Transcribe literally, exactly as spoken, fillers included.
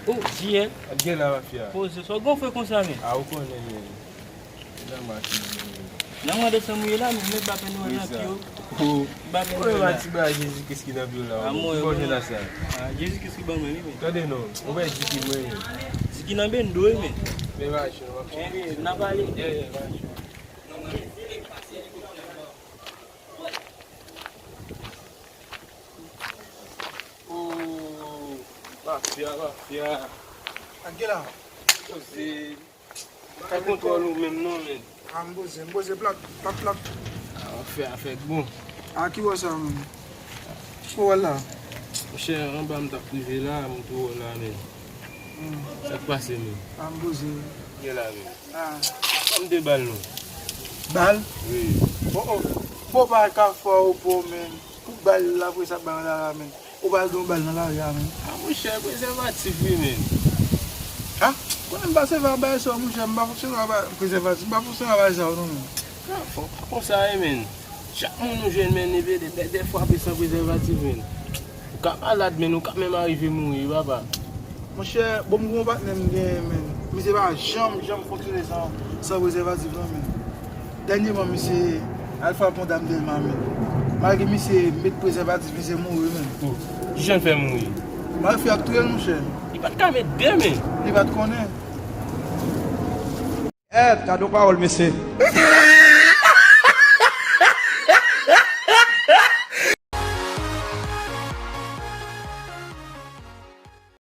Oh, J L. Ap gen la, mafya. Poze, sa w gonfle konsa, men? A, ou konnen, men. Nan mache, men. Nan mande sa mouye la, men, men ba pè nou nan pye. Ou ba pè nou la. Ti ba Jezi Kris ki nan pye w la. A, mwen, mwen. Bon, jè la sa. A, Jezi Kris ki ban mwen, wi, men. Tande non, ou wè di ki mwen. Di ki nan bendo, wi, men. Men mache, w ap chanje. N ap ale. Yeah, yeah, mache. Oh, mafya, mafya. Ak gen la. Poze. Pa kontwòl ou menm non, men. A, m poze, m poze plat, plat, plat. A, w ap fè afè k bon. A, ki bò sa, men? Ou wè la? Monchè, anba m t ap prive la, m tou wè w la, men. Hmm. Sa k pase, men? A, m poze. Gen la, men. A. Ban m de bal, non. Bal? Wi. Oh, oh. Bon, pa ka fè w po, men. Pou bal la, pou sa bal la, la, men. Ou pral gen yon bal nan lari a, men. A, monchè, prezèvatif, wi, men. A? Konnen m pa sèvi a bagay sa yo, monchè, m pa fonksyone a ba-, prezèvatif, m pa fonksyone a bagay sa yo, non, men. Nan, fò pa konsa, wi, men. Chak moun ou jwenn, men, li vle de, de, dèfwa, pe san prezèvatif, men. Ou ka malad, men, ou ka menm arive mouri, wi, papa. Monchè, bon, m gen yon patnè m genyen, men. Misye pa janm, janm fonksyone san, san prezèvatif, non, men. Dènyèman, misye al frape yon dam Dèlma, men. Malgre misye met prezèvatif, misye mouri, men. Oh, kijan l fè mouri? Malfè ap touye l, monchè. Li pa t ka met de, men. Li pa t konnen. Èt, gade yon pawòl, mesye.